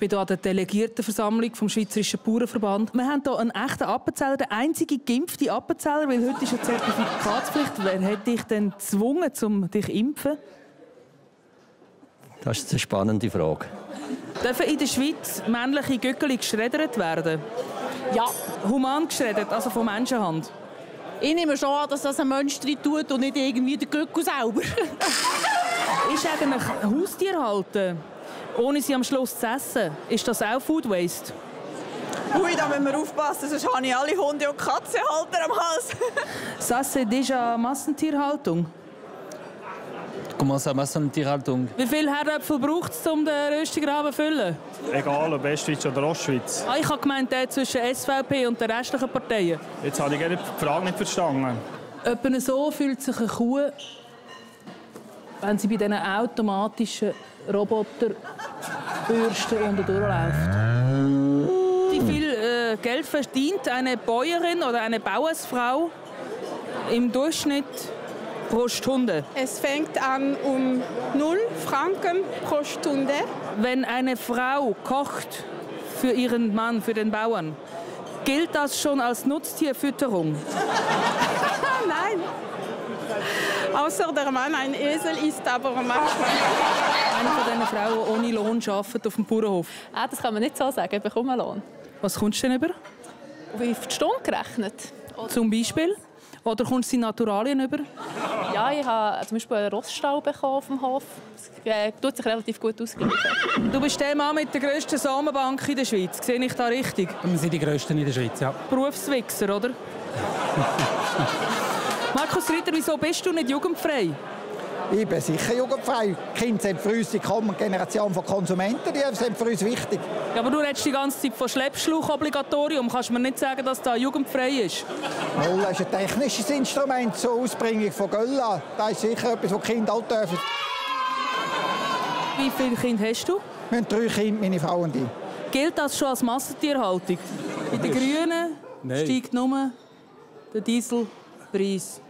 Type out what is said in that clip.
bin hier an der Delegiertenversammlung vom Schweizerischen Bauernverband. Wir haben hier einen echten Appenzeller, der einzige geimpfte Appenzeller, weil heute ist eine Zertifikatspflicht. Wer hat dich denn gezwungen, um dich zu impfen? Das ist eine spannende Frage. Dürfen in der Schweiz männliche Göckeli geschreddert werden? Ja. Human geschreddert, also von Menschenhand? Ich nehme schon an, dass das ein Mensch drin tut und nicht irgendwie der Göckel selber. Ist eigentlich Haustier halten, ohne sie am Schluss zu essen, ist das auch Food Waste? Ui, da müssen wir aufpassen, sonst habe ich alle Hunde- und Katzenhalter am Hals. Ça, c'est déjà Massentierhaltung. Comment ça, Massentierhaltung? Wie viele Herdöpfel braucht es, um den Röstigraben zu füllen? Egal, ob Westschweiz oder Ostschweiz. Ich habe gemeint, der zwischen SVP und den restlichen Parteien. Jetzt habe ich die Frage nicht verstanden. Etwa so fühlt sich eine Kuh, wenn sie bei diesen automatischen Roboterbürsten unten durchläuft. Wie viel Geld verdient eine Bäuerin oder eine Bauersfrau im Durchschnitt pro Stunde? Es fängt an um 0 Franken pro Stunde. Wenn eine Frau kocht für ihren Mann, für den Bauern, gilt das schon als Nutztierfütterung? Nein. Außer der Mann ein Esel ist, aber manchmal. Eine von diesen Frauen, die ohne Lohn arbeitet auf dem Bauernhof. Das kann man nicht so sagen, ich bekomme einen Lohn. Was kommst du denn über? Auf die Stunde gerechnet. Zum Beispiel? Oder kommst du in Naturalien über? Ja, ich habe zum Beispiel einen Rossstall bekommen auf dem Hof. Das tut sich relativ gut ausgleichen. Du bist der Mann mit der grössten Samenbank in der Schweiz. Sehe ich da richtig? Wir sind die Grössten in der Schweiz, ja. Berufswichser, oder? Markus Ritter, wieso bist du nicht jugendfrei? Ich bin sicher jugendfrei. Die Kinder sind für uns die kommende Generation von Konsumenten, die sind für uns wichtig. Ja, aber du redest die ganze Zeit von Schleppschlauch-Obligatorium. Kannst du mir nicht sagen, dass das jugendfrei ist? Null ist ein technisches Instrument zur Ausbringung von Gölla. Das ist sicher etwas, was die Kinder auch dürfen. Wie viele Kinder hast du? Wir haben 3 Kinder, meine Frau und ich. Gilt das schon als Massentierhaltung? In den Grünen steigt nur der Dieselpreis.